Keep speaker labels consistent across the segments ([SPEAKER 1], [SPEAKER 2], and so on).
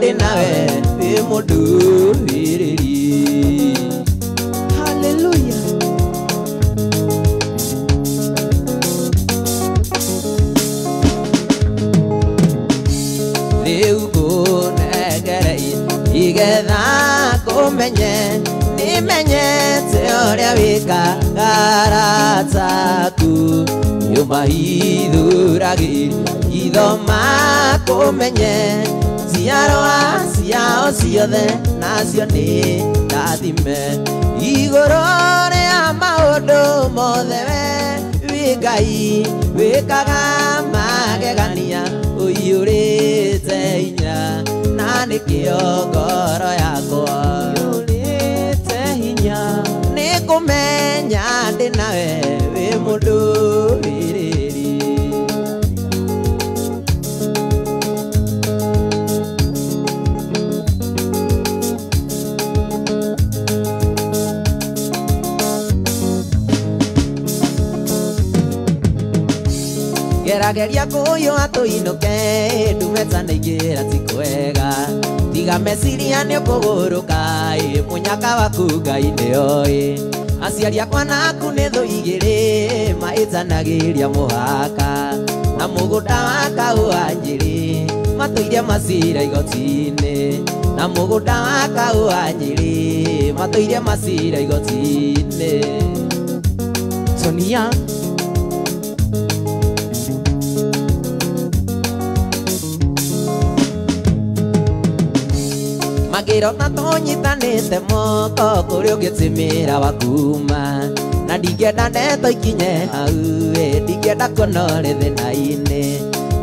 [SPEAKER 1] ndĩ nawe wĩ mũndũ wĩrĩri.
[SPEAKER 2] Hallelujah.
[SPEAKER 1] Rĩu ngũnengereire igetha kũmenye nĩmenyete ũrĩa wĩkaga arata aku nĩũmahithũragĩria itho makũmenye ciarwa ciao ciothe nacio nĩ ndathime igũrũ rĩa maũndũ mothe we wĩ Ngai wĩkaga magegania ũiyũrĩte hinya na nĩkĩo ngoro yakwa
[SPEAKER 2] Ũiyũrĩte hinya
[SPEAKER 1] nĩkũmenya ndĩ nawe wĩ mũndũ wĩrĩri. Gerageria kũyũa tũinũke ndume tanaingĩra ti kwega tiga meciria nĩ ũkũgũrũka ĩ mũnyaka waku Ngai nĩoĩ aciari akwa naku nĩ thũ igĩrĩ maĩtanagĩria mũhaka na mũgũnda wa kahũa Njĩrĩ matũire macira igoti-inĩ na mũgũnda wa kahũa Njĩrĩ matũire macira igoti-inĩ.
[SPEAKER 2] Sonia.
[SPEAKER 1] Makĩrota tũnyitanĩte moko kũrĩ ũngĩtĩmĩra wa kuma na ndingĩenda ndeto ikinye hau ĩ ndingĩenda kuona ũrĩ thĩna-inĩ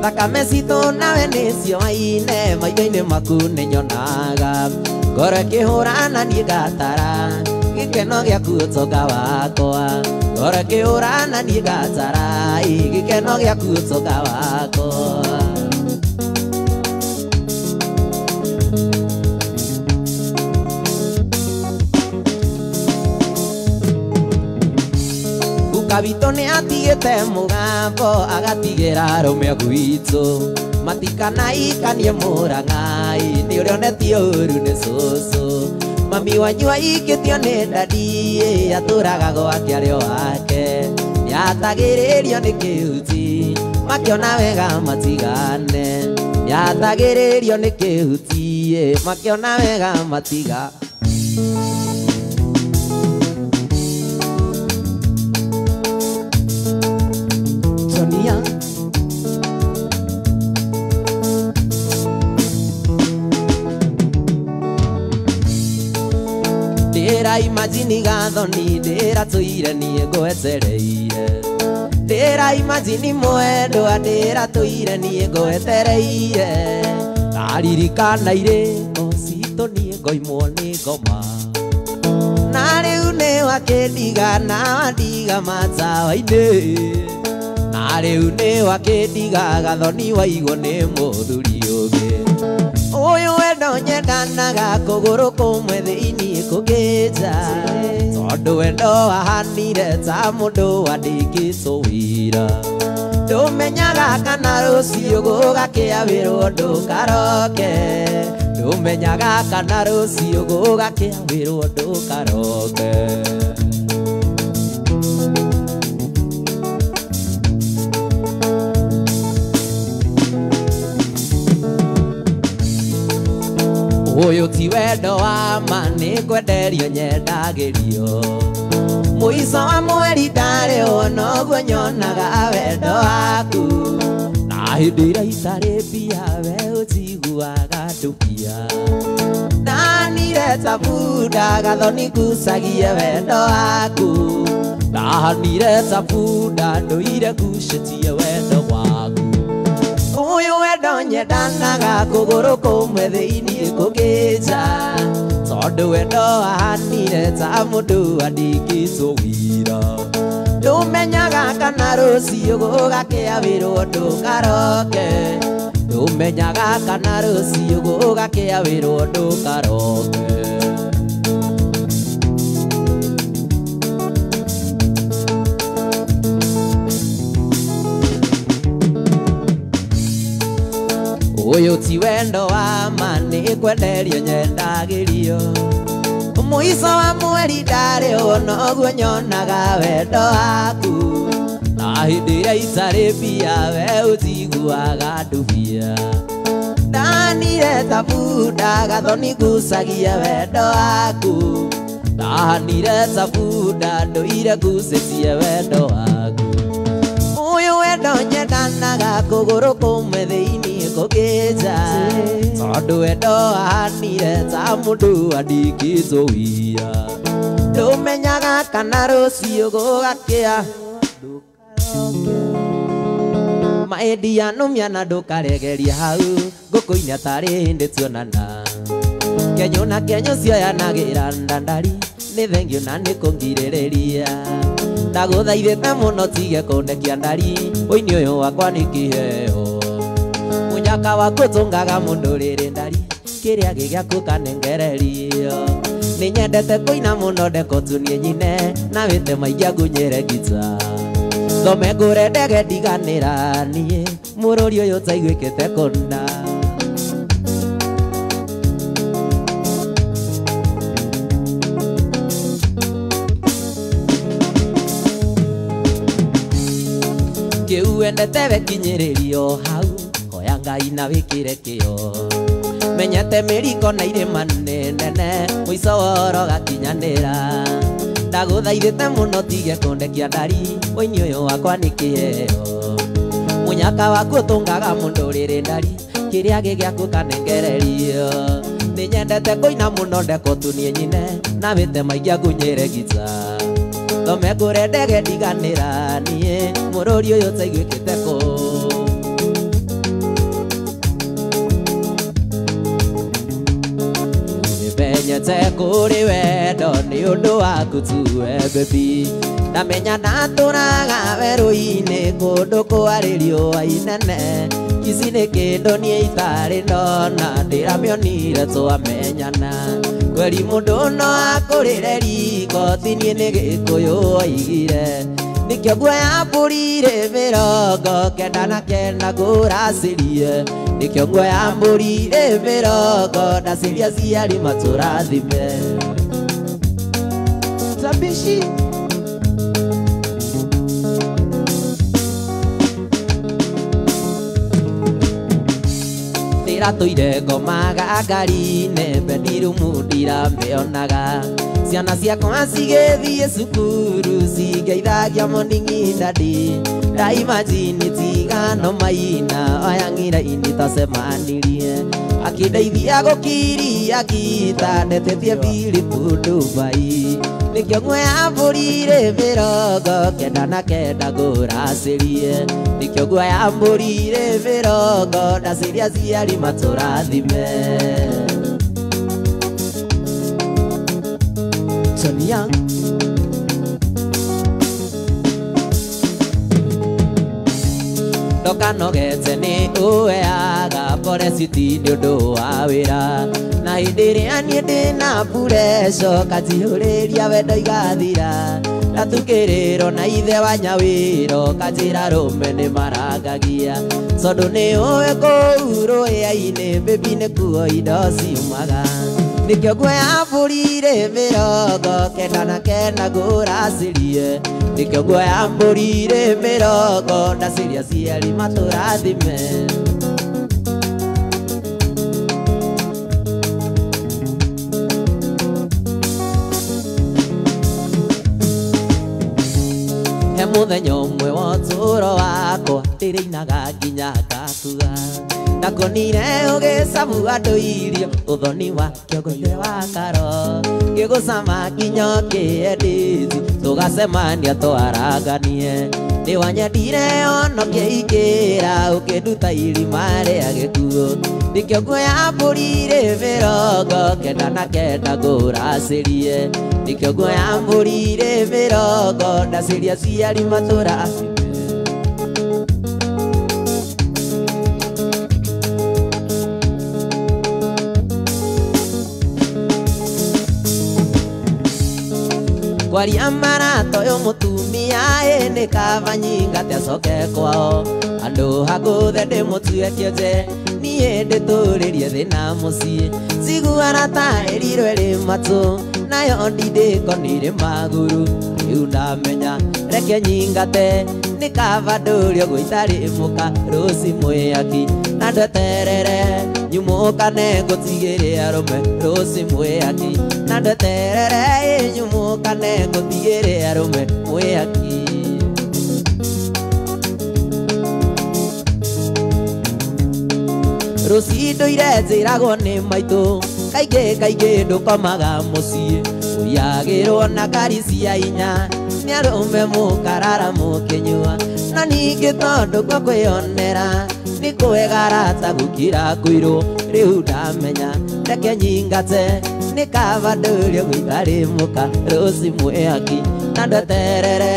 [SPEAKER 1] thakame citũ nawe nĩcioaine maitho-inĩ maku nĩnyonaga ngoro ĩkĩhũra na niĩ ngatara gĩkeno gĩaku ũtonga wakwa ngoro ĩkĩhũra na niĩ ngatara ĩ gĩkeno gĩaku ũtonga wakwa. Kabito nĩ atigĩte mũgambo agatigĩra arũme gwitũ matikanaikanie mũrang'ai nĩ ũrĩa onetio ũru nĩ cũcũ mami wanyu aikĩtio nĩ ndadi atũraga gwake arĩ o wake nĩatagĩrĩrio nĩ kĩhuti makĩona wega matigane nĩatagĩrĩrio nĩ kĩhuti makĩona wega matiga.
[SPEAKER 2] Sonia.
[SPEAKER 1] Ndĩra imagine gathoni ndĩratũire niĩ ngwetereire ndĩra imagine mwendwa ndĩratũire niĩ ngwetereire ndaririkana irĩko citũ niĩ ngoimwo nĩ ngoma na rĩu nĩ wakĩndiga na wandiga matawa-inĩ na rĩu nĩ wakĩndiga gathoni waigwo nĩ mũthuri ũngĩ ũyũ wendo nyendanaga kũgũrũ kũmwe thĩinĩ kũngĩ nja tondũ wendo wahanire ta mũndũ wandĩkĩtwo wĩra ndũmenyaga kana rũciũ gũgakĩa wĩrwo ndũkaroke ndũmenyaga kana rũciũ gũgakĩa wĩrwo ndũkaroke. Ũyũ ti wendo wa ma nĩ kwenderio nyendagĩrio mũico wa mweri ndarĩhwo noguo nyonaga wendo waku na hĩndĩ ĩrĩa itarĩ mbia we ũnjiguaga ndũkia ndanire ta bunda gathoni ngucagie wendo waku ndahanire ta bunda ndũire ngucĩtie wendo waku ũyũ wendo nyendanaga kũgũrũ kũmwe thĩinĩ kũngĩ nja tondũ wendo wahanire ta mũndũ wandĩkĩtwo wĩra ndũmenyaga kana rũciũ gũgakĩa wĩrwo ndũkaroke ndũmenyaga kana rũciũ gũgakĩa wĩrwo ndũkaroke. Ũyũ ti wendo wa ma nĩ kwenderio nyendagĩrio Mũico wa mweri ndarĩ noguo nyonaga wendo waku Na hĩndĩ ĩrĩa itarĩ mbia we ũtiguaga ndubia Ndanire ta bunda gathoni ngucagia wendo waku Ndanire ta bunda ndũire ngucĩtie wendo waku Ũyũ wendo nyendanaga kũgũrũ kũmwe thĩinĩ kũngĩ nja Tondũ wendo wahanire ta mũndũ andĩkĩtwo wĩra Ndũmenyaga kana rũciũ gũgakĩa Maendia nũmia na ndũkaregeria hau ngũkũ-inĩ atarĩ hĩndĩ tuonana Kenyũ na kenyũ cioyanagĩra ndandari nĩ thengio na nĩ kũngirĩrĩria Ndagũthaithĩte mũno tige kũndekia ndari ũini ũyũ wakwa nĩ kĩheo Mũnyaka waku ũtũngaga mũndũ rĩrĩ ndari kĩrĩa gĩgĩaku kanengererio Nĩ nyendete kũina mũno ndeko tu niĩ nyine na wĩte maingĩ angunyĩre ngita Thome ngũre ndege ndiganĩra niĩ mũrũri ũyũ ũtaiguĩkĩte kũna Kĩu wendete wekinyĩrĩrio hau hoya Ngai na wĩkĩre kĩo Menyete mĩriko na irĩma nĩ nene mũico wa ũhoro gakinyanĩra Ndagũthaithĩte mũno tige kũndekia ndari ũini ũyũ wakwa nĩ kĩheo Mũnyaka waku ũtũngaga mũndũ rĩrĩ ndari kĩrĩa gĩgĩaku kanengererio Nĩ nyendete kũina mũno ndeko tu niĩ nyine na wĩte maingĩ angunyĩre ngita Thome ngũre ndege ndiganĩra niĩ mũrũri ũyũ ũtaiguĩkĩte kũ Nĩmenyete kũrĩ wendo nĩ ũndũ waku tu we baby Ndamenya ndatũraga werũ-inĩ kũndũ kwarĩ riũa inene Ici nĩ kĩndũ niĩ itarĩ ndona ndĩramĩonire twamenyana Kweri mũndũ no akũrĩre riko ti niĩ nĩ Gĩkũyũ oigire Nĩkĩo nguoya mbũri rĩ 99 ngũracĩrie Nĩkĩo nguoya mbũri rĩ 90 ndacĩria aciari matũrathime
[SPEAKER 2] Tabishi
[SPEAKER 1] Ndĩratũire ngomaga ngari-inĩ bedroom ndiramĩonaga Ciana ciakwa cigĩthiĩ cukuru cingeithagia morning daddy Ndaimagine tigano maina oya ng'ira-inĩ twacemanirie Akĩndeithia gũkiria ngita ndetĩtie Philip Dubai Nĩkĩo nguoya mbũri rĩ 99 ngũracĩrie Nĩkĩo nguoya mbũri rĩ 90 ndacĩria aciari matũrathime
[SPEAKER 2] Sonia
[SPEAKER 1] Ndokanogete nĩ ũheaga foreciti nĩ ũndũ wa wĩra Na hĩndĩ ĩrĩa niĩ ndĩna pureco kanjihũrĩria wendo igathira Ndatukĩrĩrwo na ithe wa nyawĩro kanjĩra rũme nĩ marangagia Tondũ nĩ ũĩ kũu rũhĩa-inĩ baby nĩkuo indo ciumaga Nĩkĩo nguoya mbũri rĩ 99 ngũracĩrie Nĩkĩo nguoya mbũri rĩ 90 ndacĩria aciari matũrathime He mũthenya ũmwe wa ũtũũro wakwa ndĩrĩinaga nginya ngakua Ndakonire ũgĩcamu andũ irio ũthoni wa kĩongo wa karo Ngĩgũcama nginya ũkĩenditi tũgacemania twaranganie Nĩwanyendire ona ũkĩingĩra ũkĩnduta irima rĩa gĩkuũ Nĩkĩo nguoya mbũri rĩ 99 ngũracĩrie Nĩkĩo nguoya mbũri rĩ 90 ndacĩria aciari matũrathime Kwaria maratoyo mũtumia ĩ nĩ kaba nyingate acoke kwao Andũ hakũthe ndĩmũtue kĩonje niĩ Niĩ ndĩtũrĩrie thĩna mũciĩ Ciguara ta ĩrirwo ĩrĩ matũ Nayo ndindĩko nĩrĩ magũrũ Rĩu ndamenya reke nyingate Nĩ kaba ndũrio gũitarĩ mũka Rũci mwĩaki na ndweterere Nyumũkane ngũtigĩre arũme Rũci mwĩaki na ndweterere Nyumũkane ngũtigĩre arũme mwĩaki Rũci ndũire njĩragwo nĩ maitũ Kaingĩ kaingĩ ndũkomaga mũciĩ Ũiyagĩrwo na ngari cia inya Nĩ arũme mũkarara mũkĩnyua Na ningĩ tondũ kwa kwĩyonera Nĩ kwega rata gũkĩra kũirwo Rĩu ndamenya reke nyingate Nĩ kaba ndũrio gũitarĩ mũka Rũci mwĩaki na ndweterere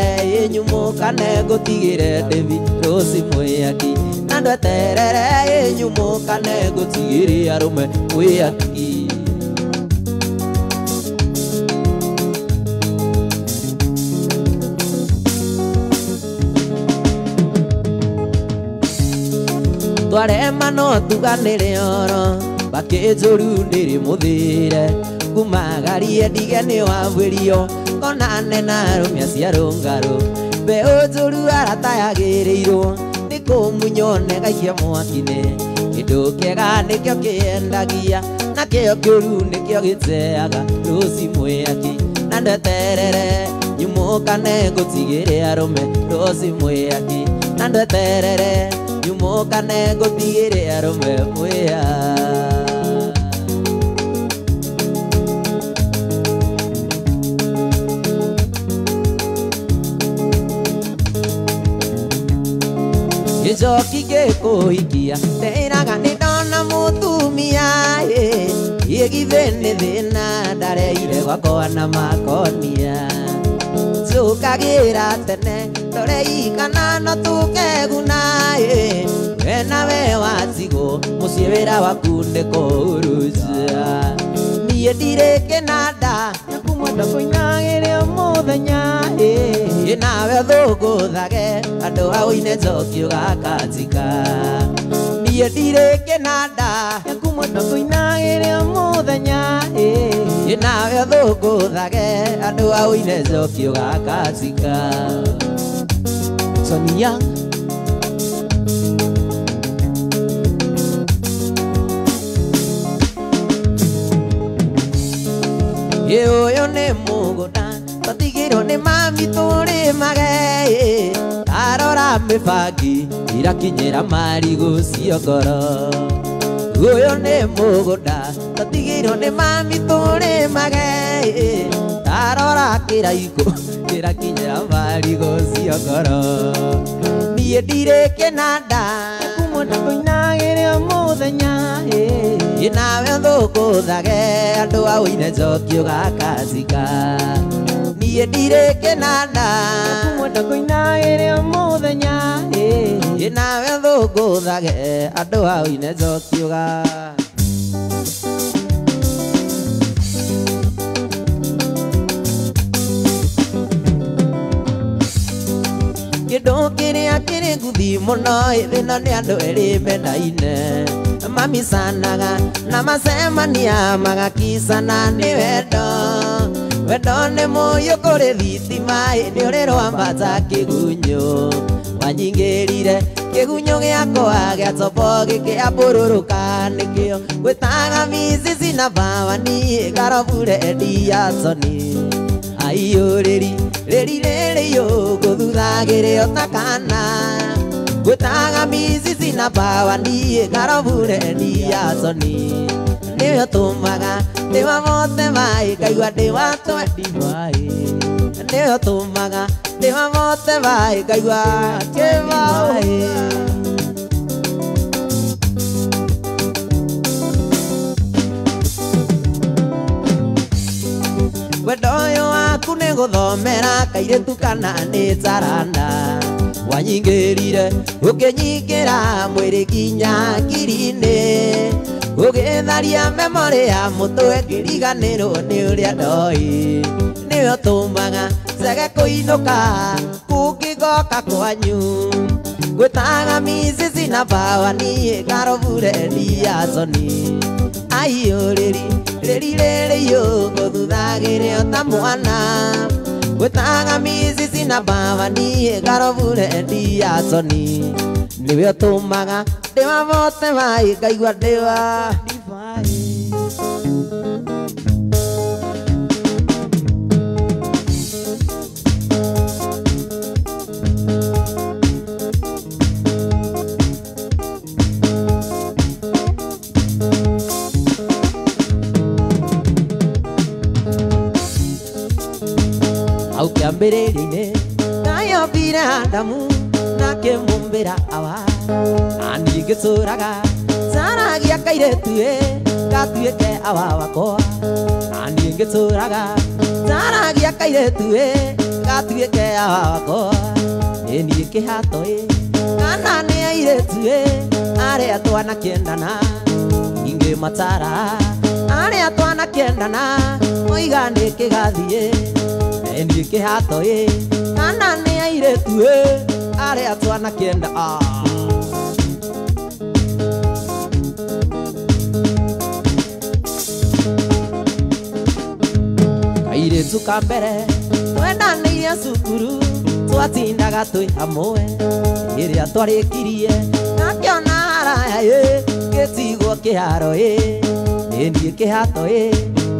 [SPEAKER 1] Nyumũkane ngũtigĩre ndĩbi Rũci mwĩaki na ndweterere Nyumũkane ngũtigĩre arũme mwĩaki Twarema no tuganĩre oro Mbakĩ njũru ndĩrĩ mũthĩre Ngumagarie ndige nĩ wambĩrio Konane na arũme acio arũngarũ Mbeũ njũru arata yagĩrĩirwo Nĩ kũmunywo negaikia mwaki-inĩ Kĩndũ kĩega nĩkĩo kĩendagia Na kĩo kĩũru nĩkĩo gĩteaga Rũci mwĩaki na ndweterere Nyumũkane ngũtigĩre arũme Rũci mwĩaki na ndweterere Nyumũkane ngũtigĩre arũme mwĩa Gĩcoki gĩkũhikia Ndeĩraga nĩ ndona mũtumia Ĩ githĩ nĩ thĩna ndareire gwakwa na makonia Njũkagĩra tene ndore ikana no tũkeguna We nawe watigwo mũciĩ wĩra waku nĩ kũhurunja Niĩ ndirĩ kĩnanda
[SPEAKER 2] Nĩkũmwenda kũinagĩre o mũthenya
[SPEAKER 1] Ĩ nawe thũngũthage andũ a ũine njoki ũgakatika Niĩ ndirĩ kĩnanda
[SPEAKER 2] Nĩkũmwenda kũinagĩre o mũthenya
[SPEAKER 1] Ĩ nawe thũngũthage andũ a ũine njoki ũgakatika
[SPEAKER 2] Tony Young
[SPEAKER 1] Ĩ ũyũ nĩ mũgũnda twatigĩirwo nĩ mami tũrĩmage Ndarora mĩbangi irakinyĩra marigũ cio ngoro Ũyũ nĩ mũgũnda twatigĩirwo nĩ mami tũrĩmage Ndarora kĩraikũ kĩrakinyĩra marigũ cio ngoro Niĩ ndirĩ kĩnanda
[SPEAKER 2] Nĩkũmwenda kũinagĩre o mũthenya
[SPEAKER 1] Ĩ nawe thũngũthage andũ a ũine njoki ũgakatika Niĩ ndirĩ kĩnanda
[SPEAKER 2] Nĩkũmwenda kũinagĩre o mũthenya
[SPEAKER 1] Ĩ nawe thũngũthage andũ a ũine njoki ũga Kĩndũ kĩrĩa kĩrĩ nguthi mũno ĩthĩna nĩ andũ erĩ mendaine Mamisanaga na macemania magakicana nĩ wendo Wendo nĩ mũiyũ kũrĩ thitima ĩndĩ ũrĩ rwambata kĩgunyũ Wanyingĩrire kĩgunyũ gĩakwa gĩatobo gĩkĩambũrũrũka nĩkĩo Gwĩtaga micici na bawani ngarobure endia Tony Aiyũrĩri rĩri rĩrĩ gũthuthagĩrĩ o ta kana Gwĩtaga micici na bawani ngarobure endia Tony Nĩwe ũtũmaga ndĩwa mothe maĩ ngaigua ndĩ wa twendi Nĩwe ũtũmaga ndĩwa mothe maĩ ngaigua kĩbaũ Wendo ũyũ waku nĩ gũthomera kairĩtu kana nĩ taranda Wanyingĩrire ũkĩnyingĩra mwĩrĩ nginya hakiri-inĩ Ũgĩtharia memorĩ ya mũtwe ngĩriganĩrwo nĩ ũrĩa ndoĩ Nĩwe ũtũmaga njage kũinũka kũngĩgoka kwanyu Gwĩtaga mizizi na bawa niĩ ngarobure ndiaconi Aiyũ rĩri rĩri rĩrĩ yũ ngũthuthagĩre o ta mwana Gwĩtaga mizizi na bawa niĩ ngarobure ndiaconi Nĩwe ũtũmaga ndĩwa bote mai ngaigua ndĩwa Hau kĩambĩrĩria-inĩ Ngai ombire Adamu na akĩmũmbĩra Hawa na niĩ ngĩtũraga caragia kairĩtu ĩ gatuĩke awa wakwa na niĩ ngĩtũraga caragia kairĩtu ĩ gatuĩke awa wakwa ĩ niĩ kĩhato ĩ kana nĩ airĩtu ĩ arĩa twanakĩendana ingĩmatara arĩa twanakĩendana moiga nĩ kĩgathiĩ ĩ niĩ kĩhato ĩ kana nĩ airĩtu ĩ arĩa twanakĩenda Kairĩtu ka mbere twendanĩire cukuru twatindaga twĩ hamwe ĩrĩa twarĩkirie ngakĩona haraya ĩ gĩtigwo kĩharo ĩ ĩ niĩ kĩhato ĩ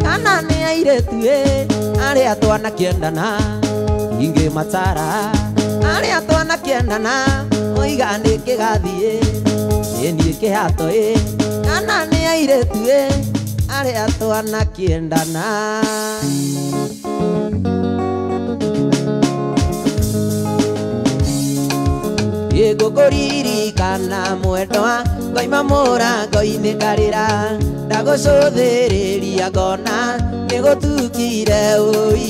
[SPEAKER 1] kana nĩ airĩtu ĩ arĩa twanakĩendana ingĩmatara arĩa twanakĩendana oiga nĩ kĩgathiĩ ĩ niĩ kĩhato ĩ kana nĩ airĩtu ĩ arĩa twanakĩendana Ĩgũkũririkana mwendwa ngoima mũrango-inĩ ngarĩra ndagũcũthĩrĩria ngona nĩgũtukire ũi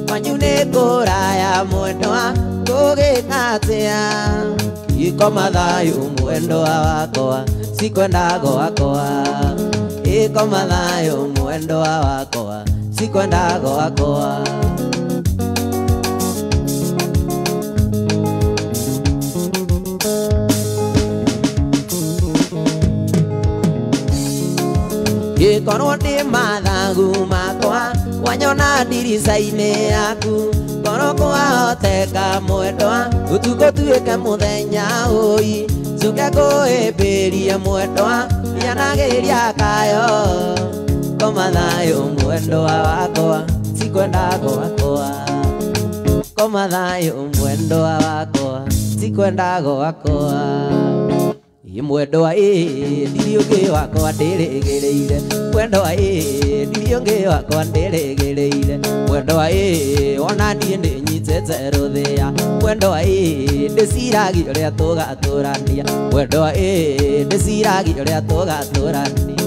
[SPEAKER 1] kwanyu nĩ kũraya mwendwa ngũgĩka atĩa Ikoma thayũ mwendwa wakwa sikwenda gwakwa Ikoma thayũ mwendwa wakwa sikwenda gwakwa Gĩkorwo ndĩ mathagu makwa wanyona ndirica-inĩ yaku korwo kwahoteka mwendwa ũtukũ tuĩke mũthenya ũi njoke ngũhĩmbĩrie mwendwa rĩanagĩria kayo Koma thayũ mwendwa wakwa sikwenda gwakwa Koma thayũ mwendwa wakwa sikwenda gwakwa Ĩ mwendwa ĩ ndirĩ ũngĩ wakwa ndĩrĩgĩrĩire mwendwa ĩ ndirĩ ũngĩ wakwa ndĩrĩgĩrĩire mwendwa ĩ ona niĩ nĩnyitĩte rũthĩa mwendwa ĩ ndĩciragia ũrĩa tũgatũrania mwendwa ĩ ndĩciragia ũrĩa tũgatũrania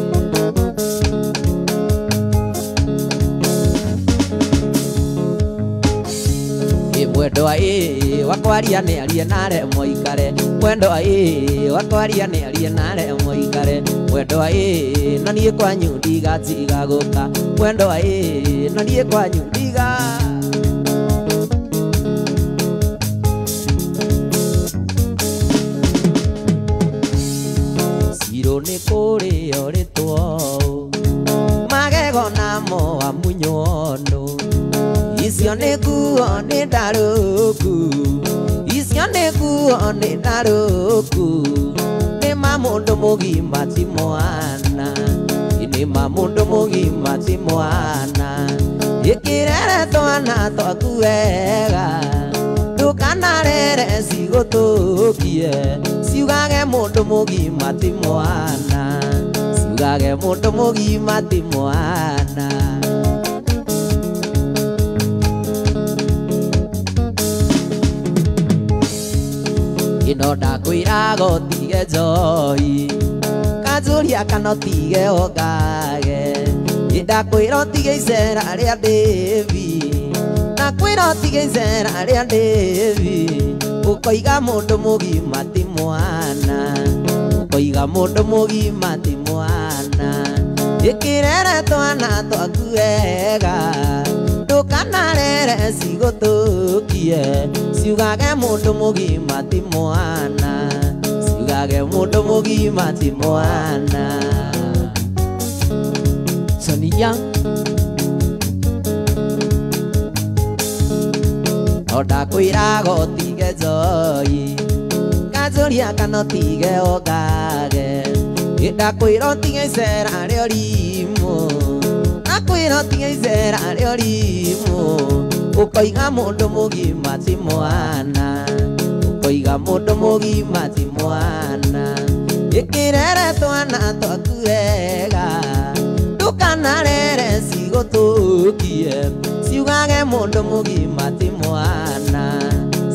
[SPEAKER 1] Mwendwa ĩ wakwaria nĩ arie nare moikare mwendwa ĩ wakwaria nĩ arie nare moikare mwendwa ĩ na niĩ kwanyu ndigatiga gũka mwendwa ĩ na niĩ kwanyu ndiga Cirũ nĩ kũrĩo rĩtwo magego namo amunywo ndũ Icio nĩ nguo nĩ ndarũku Icio nĩ nguo nĩ ndarũku Nĩ ma mũndũ mũgima ti mwana Nĩ ma mũndũ mũgima ti mwana Ĩkĩrere twana twaku wega Ndũkanarere cigũtũkie Ciugage mũndũ mũgima ti mwana Ciugage mũndũ mũgima ti mwana Ĩno ndakwĩraga ũtige njohi kanjũria kana ũtige ũngage Ndakwĩra ũtige icera rĩa ndĩvi Ndakwĩra ũtige icera rĩa ndĩvi Ũkoiga mũndũ mũgima ti mwana Ũkoiga mũndũ mũgima ti mwana Ĩkĩrere twana twaku wega. Ndukanarere cigũtũkie ciugage mũndũ mũgima ti mwana ciugage mũndũ mũgima ti mwana
[SPEAKER 2] Sonny Young
[SPEAKER 1] Ondakwĩraga ũtige njohi nganjũria kana ũtige ũngage ndakwĩra ũtige icera rĩa ũrimũ ndakwĩra ũtige icera rĩa ũrimũ ũkoiga mũndũ mũgima ti mwana ũkoiga mũndũ mũgima ti mwana ĩkĩrere twana twaku wega ndũkanarere cigũtũkie ciugage mũndũ mũgima ti mwana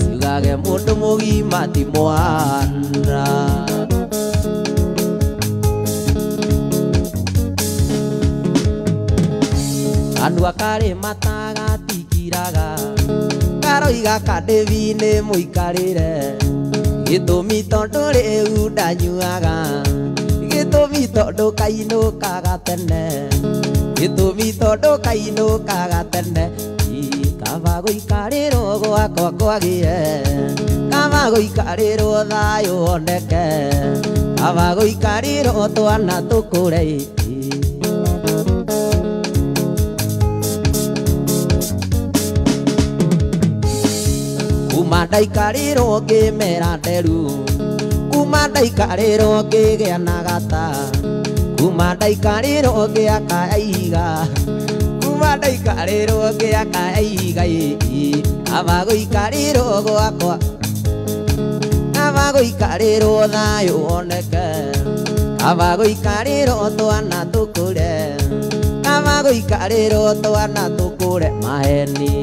[SPEAKER 1] ciugage mũndũ mũgima ti mwana Kanua karĩ matagatikiraga karoiga kandebi nĩ mũikarĩre gĩtũmi tondũ rĩu ndanyuaga gĩtũmi tondũ kainũkaga tene gĩtũmi tondũ kainũkaga tene kaba gũikarĩrwo gwakwa kwagĩe kaba gũikarĩrwo thayũ woneke kaba gũikarĩrwo twana tũkũre. Kuma ndaikarĩrwo ngĩmera nderu kuma ndaikarĩrwo ngĩgĩa na gata kuma ndaikarĩrwo ngĩaka ihiga kuma ndaikarĩrwo ngĩaka ihiga kaba gũikarĩrwo gwakwa kaba gũikarĩrwo thayũ woneke kaba gũikarĩrwo twana tũkũre kaba gũikarĩrwo twana tũkũre maheni.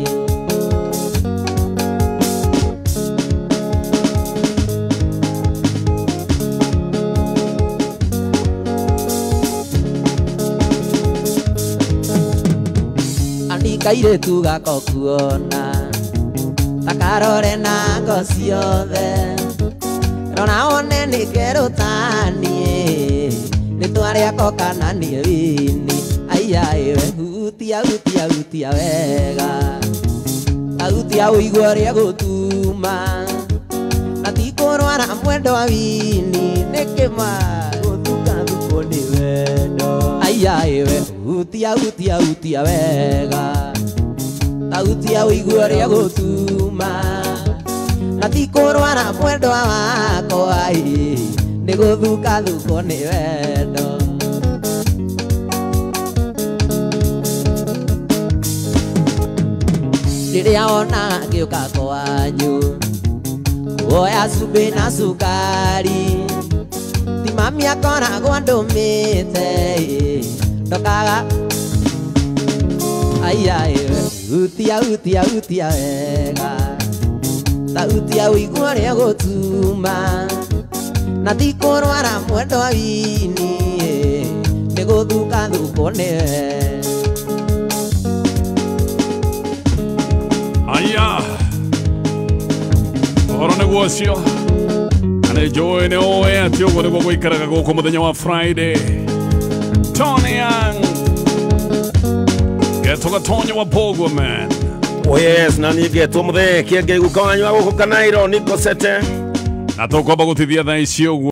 [SPEAKER 1] Kairĩtu gako kuona takarore na ngo ciothe rora wone nĩ kerũ taniĩ rĩtwa rĩako kana nĩ wini aiya ĩwe hutia hutia hutia wega hutia ũigue ũrĩa gũtuma na ti kũrwara mwendwa wini nĩkĩma gũthukathukwo nĩ wendo aiya ĩwe hutia hutia hutia wega hutia ũigue ũrĩa gũtuma na ti kũrwara mwendwa wakwa nĩ gũthukathukwo nĩ wendo. Rĩrĩa ona ngĩũka kwanyu kuoya cumbĩ na cukari ti mami akoragwo andũmĩte ndokaga aiya hutia hutia hutia wega ta hutia ũigue ũrĩa gũtuma na ti kũrwara mwendwa wini nĩ gũthukathukwo nĩwe.
[SPEAKER 3] Aya ũhoro nĩguo ũcio na nĩ njũĩ nĩ ũĩ atĩ ũguo nĩguo gũikaraga gũkũ mũthenya wa Friday. Tony Young Getwo Gatonyo wa Bogwa man.
[SPEAKER 4] Oh yes, na niĩ ngetwo Mũthee Kĩengei guka wanyu wa gũkũ Kanairo Niko Sete
[SPEAKER 3] na tũkwamba gũtithia thaa ici ũguo.